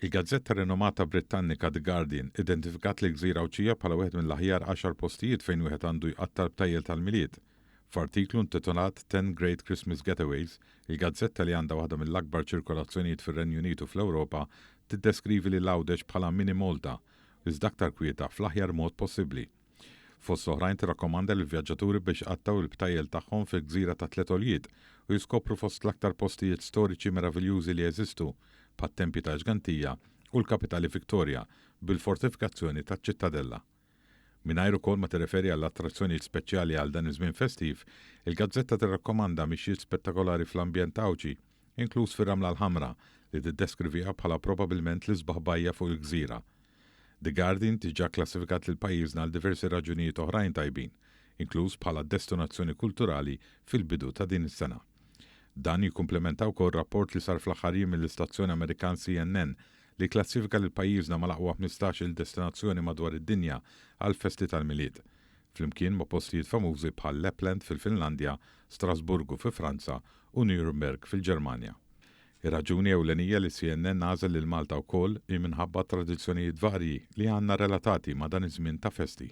Il-gazzetta rinomata Brittannika The Guardian identifikat lill-gżira Għawdxija bħala wieħed mill-aħjar għaxar postijiet fejn wieħed għandu jqatta' l-btajjel tal-Milied. F'artiklu intitolat Ten Great Christmas Getaways, il-gazzetta li għandha waħda mill-akbar ċirkolazzjonijiet fir-Renju Unit u fl-Ewropa tiddeskrivi lil Għawdex bħala mini Malta, iżda aktar kwieta fl-aħjar mod possibbli. Fost oħrajn tirrakkomanda lill-vjaġġaturi biex iqattgħu l-btajjel tagħhom fil-gżira tat-Tliet Għoljiet u jiskopru fost l-aktar postijiet storiċi meraviljużi li jeżistu, bħat-Tempji tal-Ġgantija u l-kapitali Victoria bil-fortifikazzjoni taċ-Ċittadella. Mingħajr ukoll ma tirreferi għal attrazzjonijiet speċjali għal dan iż-żmien festiv, il-gazzetta tirrakkomanda mixjiet spettakolari fl-ambjent Għawdxi, inkluż fir-Ramla l-Ħamra, li tiddeskriviha bħala probabilment l-isbaħ bajja fuq il-gżira. The Guardian diġà kklassifikat lil pajjiżna għal diversi raġunijiet oħrajn tajbin, inkluż bħala destinazzjoni kulturali fil-bidu ta' din is-sena. Dan jikkumplementa wkoll rapport li sar fl-aħħar jiem mill-istazzjon Amerikan CNN li kklassifika lil pajjiżna mal-aqwa 15-il destinazzjoni madwar id-dinja għall-festi tal-Milied, flimkien ma' postijiet famużi bħal Lapland fil-Finlandja, Strasburgu fi Franza u Nuremberg fil-Ġermanja. Ir-raġuni ewlenija li CNN għażel lil Malta wkoll hi minħabba t-tradizzjonijiet varji li għandna relatati ma' dan iż-żmien ta' festi.